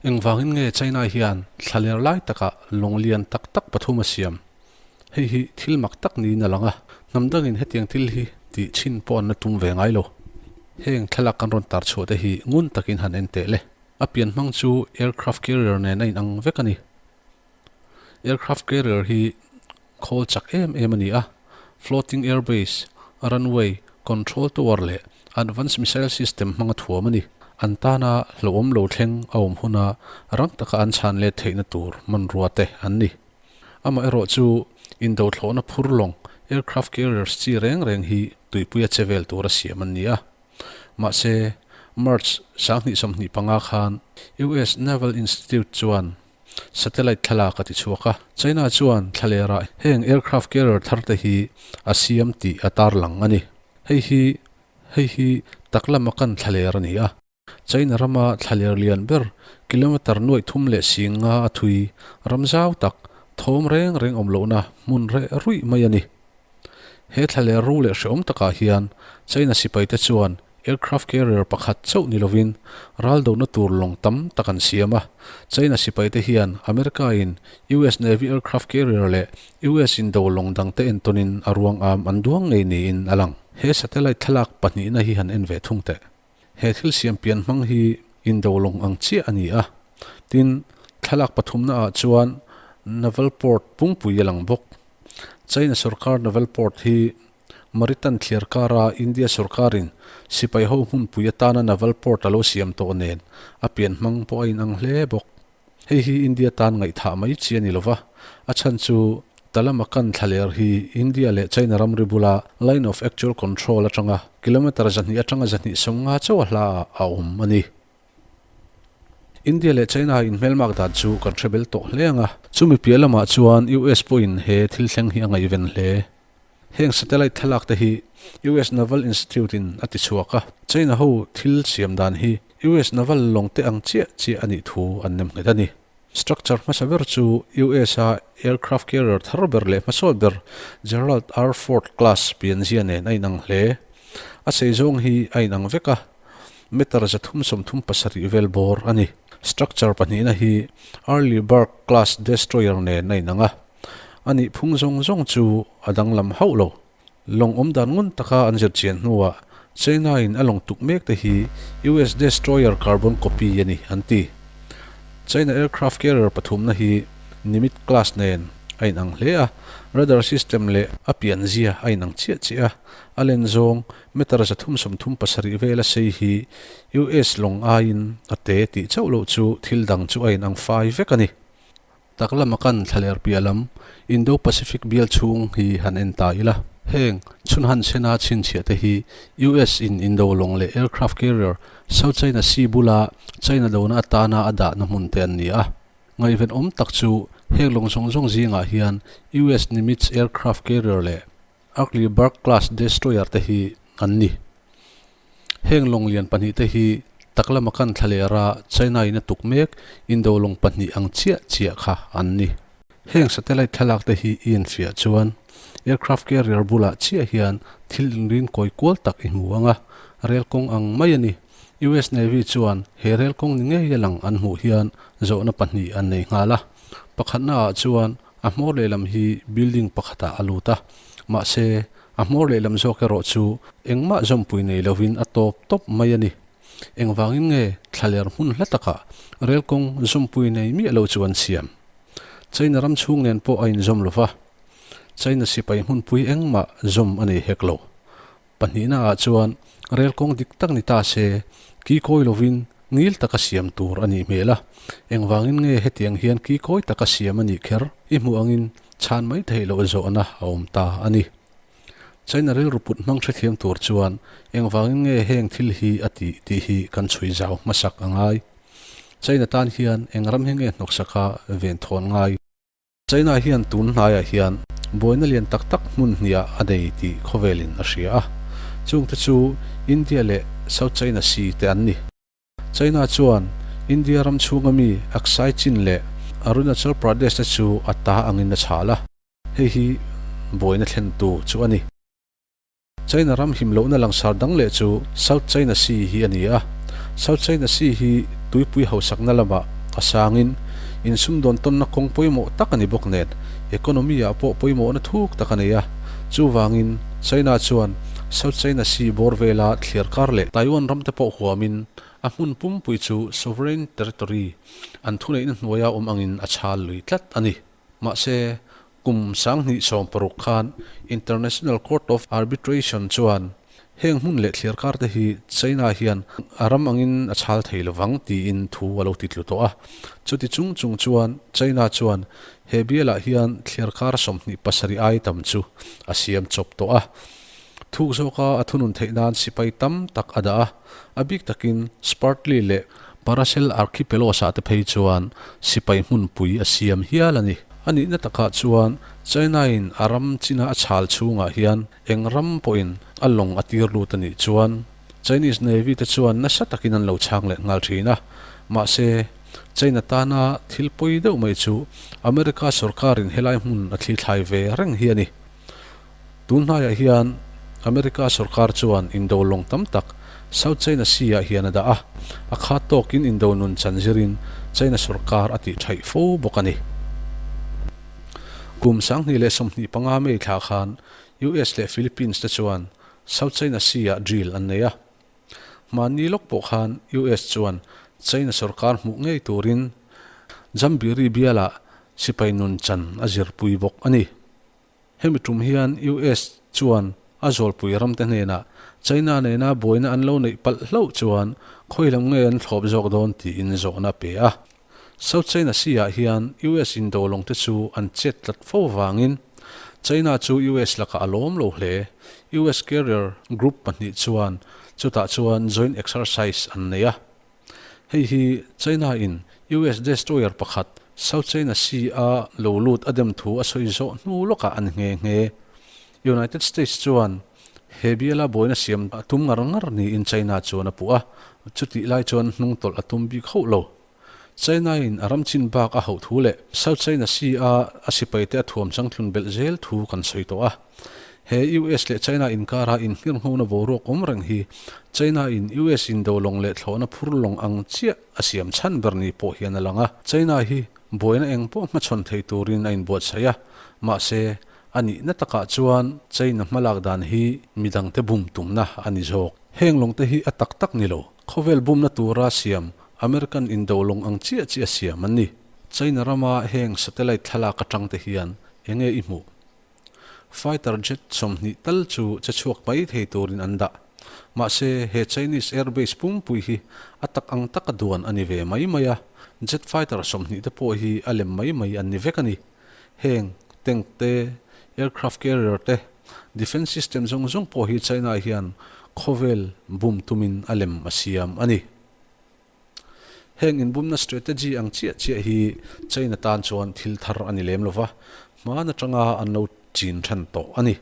Engvangin nge China hian thlaler lai takah lawng lian tak tak pathum a siam? Hei hi thil mak tak niin a lang a, hnam dangin hetiang thil hi tih chhin pawh an la tum ve ngai lo. Heng thlalak kan rawn tar chhuah te hi ngun takin han en teh le. A pian hmang chu aircraft carrier nen a inang vek a ni. Aircraft carrier hi khawl chak em em a ni a, floating airbase, runway, control tower leh advanced missile system hmanga thuam a ni. An tana hlauhawm lo thleng a awm huna rang taka an chhan let theihna tur hmanrua te an ni. Amaherawh chu indo thlawhna phur lawng, aircraft carriers, chi reng reng hi tuipuia che vel tura siam an ni a. Mahse, March 2025 khan US Naval Institute chuan satellite thlalak a ti chhuak a. China chuan thlalerah heng aircraft carrier thar te hi a siam tih a tarlang a ni. Hei hi hei hi tak lama kan thlaler a ni a. China rama thlaler lian ber kilometre nuaih thum leh sing nga a thui ram zau tak thawm reng reng awm lohna hmun reh ruih mai a ni. He thlaler ro leh hrehawm takah hian China sipaite chuan aircraft carrier pakhat chauh ni lovin ral dohna tur lawng tam tak an siam a. China sipaite hian America in US Navy aircraft carrier leh US in do lawng dangte entawnin a ruang am an duang ngei niin a lang. He satellite thlalak pahnihna hi han en ve thung teh. He thil siam pian hmang hi indo lawng ang chiah a ni a. Tin, thlalak pathumna ah chuan Naval Port pungpui a lang bawk. China sorkar Naval Port hi Maritan thliar kara India sorkarin sipai ho hmunpui atana Naval Port a lo siam tawh nen a pian hmang pawh a inang hle bawk. Hei hi India tan ngaihthah mai chi a ni lova, a chhan chu Talamakan thlaler hi India leh China ramri bula Line of Actual Control atanga kilometre 200 atanga 250 chauh a hla ah a awm a ni. India leh China inhmelmak dan chu kan hre bel tawh hle ang a, chumi piah lamah chuan US pawhin he thil thleng hi a ngaihven hle. Heng satellite thlalak te hi US Naval Institute in a ti chhuak a, China ho thil siam dan hi US Naval lawng te ang chiah chiah a nih thu an nem nghet a ni. Structure hmasa ber chu US a aircraft carrier thar ber leh hmasawt ber Gerald R. Ford class pianzia nen a inang hle. A sei zawng hi a inang vek a, meter 337 vel bawr a ni. Structure pahnihna hi Arleigh Burke class destroyer nen a inang a. A nih phung zawng zawng chu a danglam hauh lo. Lawng awm dan ngun taka an zir chian hnuah China in a lawng tuk mek te hi US destroyer carbon copy a ni an ti. China aircraft carrier pathumna hi Nimitz class nen a inang hle a, radar system leh a pianzia a inang chiah chiah a, a len zawng meter 337 vela sei hi US lawng aiin a te tih chauh loh chu thil dang chu a inang fai vek a ni. Tak lama kan thlaler piah lam Indo-Pacific bial chhung hi han en ta ila. Heng chhunhan sena chhinchhiah te hi US in Indo lawng leh aircraft carrier South China Sea bula China dona atana a dahna hmun te an ni a. Ngaihven awm tak chu heng lawng zawng zawng zingah hian US Nimitz aircraft carrier leh Arleigh Burke class destroyer te hi an ni. Heng lawng lian pahnih te hi tak lama kan thlalera China in a tuk mek Indo lawng pahnih ang chiah chiah kha an ni. Heng satellite thlalak te hi i enfiah chuan aircraft carrier bulah chiah hian thil inrin kawi kual tak i hmu ang a, rel kawng ang mai a ni. US Navy chuan he rel kawng ni ngei a lang an hmuh hian zawhna pahnih an nei nghal a. Pakhatna ah chuan a hmawr lehlam hi building pakhatah a lut a, mahse A hmawr lehlam zawk erawh chu engmah zawmpui nei lovin a tawp tawp mai a ni. Engvangin nge thlaler hmun hla takah rel kawng zawmpui nei miah lo chu an siam? China ram chhung nen pawh a inzawm lo va, China sipai hmunpui engmah zawm a nei hek lo. Pahnihna ah chuan rel kawng dik tak ni ta se, kikawi lovin ngil taka siam tur a nih hmel a. Engvangin nge hetiang hian kikawi taka siam a nih kher? I hmuh angin Chhan mai theih loh zawhna a awm ta a ni. China rilru put hmang hrethiam tur chuan engvangin nge heng thil hi a tih tih hi kan chhui zau hmasak a ngai. China tan hian eng ram hi nge hnawksaka ven thawn ngai? China hian tun hnaiah hian buaina lian tak tak hmun hniah a nei tih khawvelin a hria a, chungte chu India leh South China Sea te an ni. China chuan India ram chhunga mi Aksai Chin leh Arunachal Pradesh te chu a ta angin a chhal a, hei hi buaina thlentu chu a ni. China ram him lohna langsar dang leh chu South China Sea hi a ni a, South China Sea hi tuipui hausakna lamah a sangin insumdawn tawnna kawng pawimawh tak a ni bawk nen economy ah pawh pawimawhna thuk tak a nei a. Chuvangin China chuan South China Sea bawr vela thliar kar leh Taiwan ram te pawh huamin a hmun pumpui chu sovereign territory an thuneihna hnuaia awm angin a chhal lui tlat a ni. Mahse, kum 2016 khan International Court of Arbitration chuan heng hmun leh thliarkar te hi China hian a ram angin a chhal thei lovang tiin thu a lo ti tlu tawh a. Chuti chung chung chuan China chuan he bialah hian thliarkar 27 ai tam chu a siam chawp tawh a. Thuk zawka a thunun theih nan sipai tam tak a dah a, a bik takin Spratly leh Paracel Archipelagos-ah te phei chuan sipai hmunpui a siam hial a ni. A nihna takah chuan China-in a ram china a chhal chhungah hian eng ram pawhin a lawng a tir lut a nih chuan Chinese Navy te chuan nasa takin an lo chhang leh nghal thin a. Mahse, China tana thil pawi deuh mai chu America sorkarin helai hmun a thlithlai ve reng hi a ni. Tun hnaiah hian America sorkar chuan indo lawng tam tak South China Sea ah hian a dah a, a khat tawkin indo nun chan zirin China sorkar a tih thaih fo bawk a ni. Kum 2025 May thla khan US leh Philippines te chuan South China Sea ah drill an nei a. Hmanni lawk pawh khan US chuan China sorkar hmuh ngei turin Jambiri bialah sipai nun chan a zirpui bawk a ni. Hemi tum hian US chuan a zawlpui ramte hnenah China nena buaina an lo neih palh hlauh chuan khawi lam nge an thlawp zawk dawn tiin zawhna a pe a. South China Sea ah hian US indo lawngte chu an chet tlat fo vangin China chu US lakah a lawm lo hle. US carrier group pahnih chuan chutah chuan joint exercise an nei a. Hei hi China in US destroyer pakhat South China Sea a lo lut a dem thu a sawi zawh hnu lawkah an nghe nghe. United States chuan he biala buaina siam a tum ngar ngar niin China chuan a puh a, chutih lai chuan hnungtawlh a tum bik hauh lo. China in a ram chin bak a hauh thu leh South China Sea a a sipaite a thuam changthlun belh zel thu kan sawi tawh a. He US leh China inkara inhngirnghona boruak awm reng hi China in US indo lawng leh thlawhna phur lawng ang chiah a siam chhan ber ni pawh hian a lang a. China hi buaina eng pawh hmachhawn thei turin a inbuatsaih a, mahse a nihna takah chuan China hmalak dan hi midangte bum tumna a ni zawk. Heng lawngte hi a tak tak ni lo, khawvel bumna tura siam American indo lawng ang chiah chiah siam an ni. China rama heng satellite thlalak atangte hian enge i hmuh? Fighter jet 20 tal chu che chhuak mai thei turin an dah. Mahse, he Chinese airbase pumpui hi a tak ang taka duan a ni ve mai mai a, jet fighter 20 te pawh hi a lem mai mai an ni vek a ni. Heng tank te, aircraft carrier te, defence system zawng zawng pawh hi China hian khawvel bum tumin a lem a siam a ni. Heng inbumna strategy ang chiah chiah hi China tan chuan thil thar a ni lem lova, hman atanga an lo chin than tawh a ni.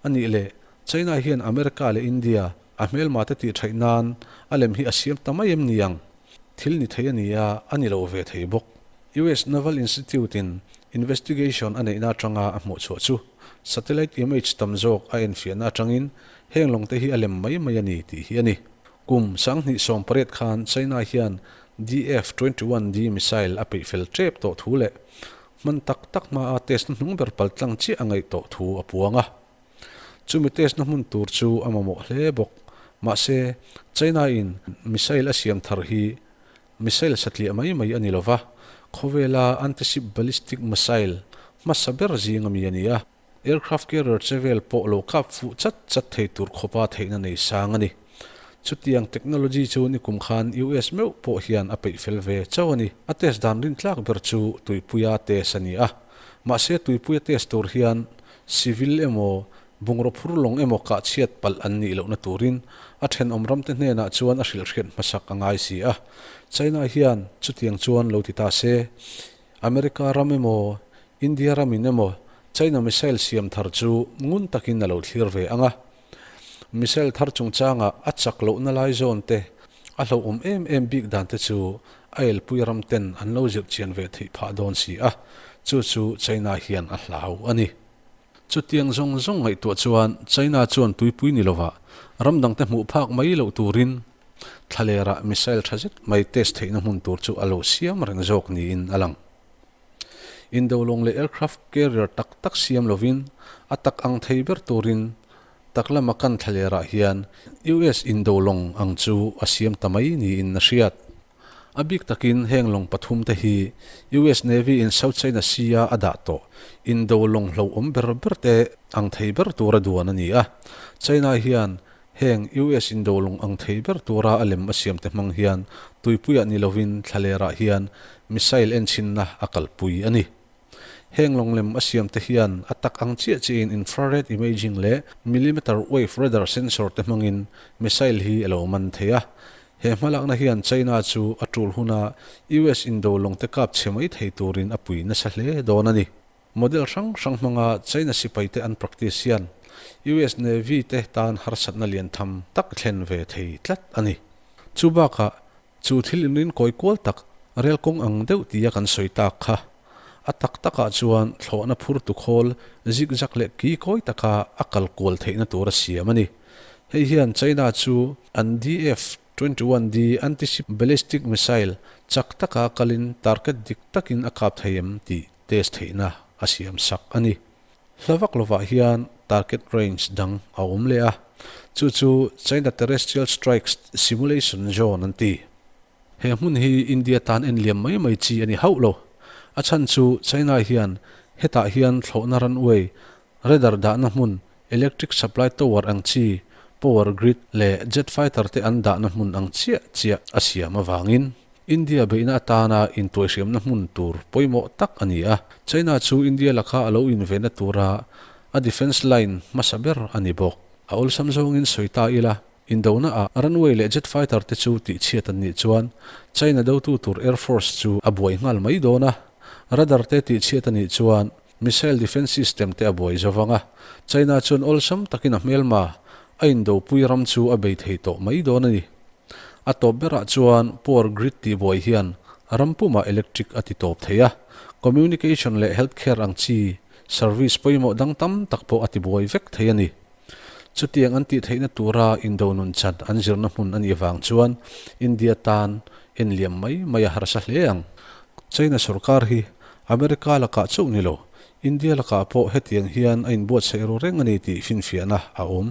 A nih leh, China hian America leh India a hmelma te tih thaih nan a lem hi a siam ta mai em ni ang? Thil ni thei a ni a, a ni lo ve thei bawk. US Naval Institute in investigation a neihna atanga a hmuh chhuah chu satellite image tam zawk a enfiahna atangin heng lawngte hi a lem mai mai a ni tih hi a ni. Kum 2018 khan China hian DF-21D missile a peih fel tep tawh thu leh hman tak tak hmaa test na hnung ber paltlang chiah a ngaih tawh thu a puang a. Chumi test na hmun tur chu a mamawh hle bawk. Mahse, China in missile a siam thar hi missile satliah mai mai a ni lova, khawvela anti-ship ballistic missile hmasa ber zing ami a ni a. Aircraft carrier che vel pawh lo kap fuh chat chat thei tur khawpa theihna nei sang a ni. Chutiang technology chu nikum khan US meuh pawh hian a peih fel ve chauh a ni. A test dan rintlak ber chu tuipuia test a ni a. Mahse tuipuia test tur hian civil emaw bungraw phur lawng emaw kah chhiat palh an nih lohna turin a thenawm ramte hnenah chuan a hrilhhriat hmasak a ngai si a. China hian chutiang chuan lo ti ta se. America ram emaw India ramin emaw China missile siam thar chu ngun takin a lo thlir ve ang a. Missile thar chungchanga a chak lohna lai zawn te, a hlauhawm em em bik dan te chu a elpui ram ten an lo zirh chian ve theih phah dawn si a, chu chu China hian a hlau a ni. Chutiang zawng zawng ngaihtuah chuan China chuan tuipui ni lovah ram dangte hmuh phak mai loh turin. Thlalera missile tha zet mai test theihna hmun tur chu a lo siam reng zawk niin a lang. Indolawng leh aircraft carrier tak tak siam lovin a tak ang thei ber turin tak lama kan thlalerah hian US indolawng ang chu a siam ta mai niin a hriat. A bik takin heng lawng pathum te hi US Navy in South China Sea-a a dah tawh indolawng hlauhawm ber ber te ang thei ber tura duan a ni a. China hian Heng US indolung ang thei ber tura a lem a siamte hmang hian tuipuiah ni lovin thlalerah hian missile enchinna a kalpui a ni. Heng lawng lem a siamte hian a tak ang chiah chiahin infrared imaging leh millimeter wave radar sensor te hmangin missile hi a lo man thei a. He hmalakna hian China chu a tul huna US indolung te kap chhe mai thei turin a pui nasa hle dawn a ni. Model hrang hrang hmanga China sipaite an practice hian US Navy te tan harsatna lian tham tak thlen ve thei tlat a ni. Chu bakah chu thil inrin kawi kual tak rel kawng ang deuh tia kan sawi tak kha a tak takah chuan thlawhna phur tu khawl zigzag leh ki kawi taka a kal kual theihna tur a siam a ni. Hei hian China chu an DF 21D anti-ship ballistic missile chak taka kalin target dik takin a kap thei em tih test theihna a siam sak a ni. Hla vak lovah hian target range dang a awm leh a, chu chu China Terrestrial Strike Simulation Zone an ti. He hmun hi India tan en liam mai mai chi a ni hauh lo. A chhan chu China hian hetah hian thlawhna runway, radar dahna hmun, electric supply tower ang chi, power grid leh jet fighter te an dahna hmun ang chiah chiah a siam avangin. India beihna atana intuaihriamna hmun tur pawimawh tak a ni a, China chu India laka a lo invenna tura a defence line hmasa ber a ni bawk. A awlsam zawngin sawi ta ila, indona ah runway leh jet fighter te chu tihchhiat an nih chuan China dotu tur air force chu a buai nghal mai dawn a, radar te tihchhiat a nih chuan missile defence system te a buai zo vang a, China chuan awlsam takin a hmelma a indopui ram chu a bei thei tawh mai dawn a ni. A tawp berah chuan power grid tihbuai hian ram pumah electric a ti tawp thei a, communication leh healthcare ang chi service pawimawh dang tam tak pawh a tibuai vek thei a ni. Chutiang an tih theihna tura indo nun chan an zirna hmun a nih vang chuan India tan en liam mai mai a harsa hle ang. China sorkar hi America lakah chauh ni lo, India lakah pawh hetiang hian a inbuatsaih ru reng a ni tih finfiahna a awm.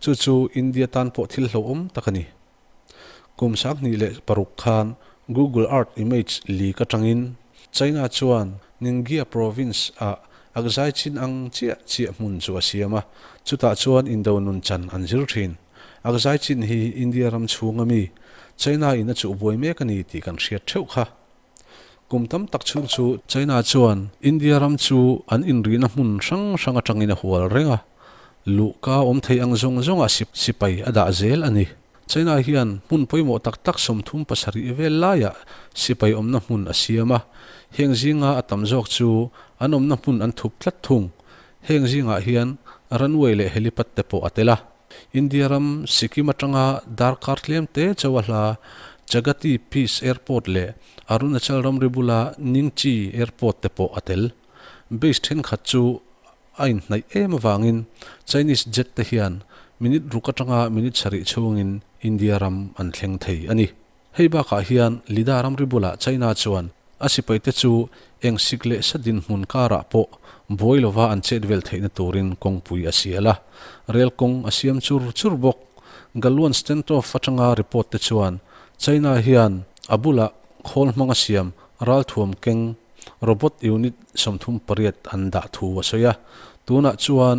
Chu chu India tan pawh thil hlauhawm tak a ni. Kum 2006 khan Google Earth Image leak atangin China chuan Ningxia province ah Akzai chin ang chiah chiah hmun chu a siam a, chutah chuan indo nun chan an zir thin. Akzai chin hi India ram chhunga mi China in a chuh buai mek a ni tih kan hriat theuh kha. Kum tam tak chhung chu China chuan India ram chu an inrihna hmun hrang hrang atangin a hual reng a, luhka awm thei ang zawng zawngah sipai a dah zel a ni. China hian hmun pawimawh tak tak 37 vel laiah sipai awmna hmun a siam a, heng zinga a tam zawk chu an awmna hmun an thup tlat thung. Heng zingah hian runway leh helipad te pawh a tel a. India ram Sikkim atanga darkar tlem te chauh a hla Chagati Peace Airport leh Arunachal ramri bula Nyingchi Airport te pawh a tel. Base thenkhat chu a inhnaih em avangin Chinese jet te hian minute ruk atanga minute sarih chhungin India ram an thleng thei a ni. Hei bakah hian Lida ramri bulah China chuan a sipaite chu eng sik leh sa dinhmun karah pawh buai lova an chet vel theihna turin kawngpui a sial a, rel kawng a siam chur chur bawk. Galwan Standoff atanga report te chuan China hian a bulah khawl hmanga siam ralthuam keng robot unit 38 an dah thu a sawi a, tunah chuan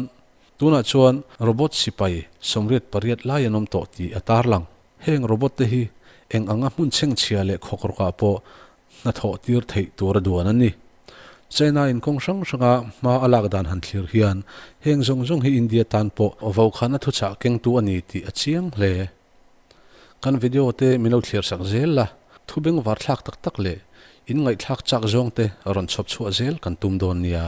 tunah chuan robot sipai 88 lai an awm tawh tih a tarlang. Heng robot te hi eng anga hmun chhengchhia leh khawkrawkah pawh hnathawh tir theih tur a duan a ni. China in kawng hrang hranga hma a lak dan han thlir hian heng zawng zawng hi India tan pawh vaukhana thuchah kengtu a ni tih a chiang hle. Kan video te min lo thlir sak zel la, thu bengvar thlak tak tak leh in ngaihthlak chak zawng te rawn chhawp chhuah zel kan tum dawn nia.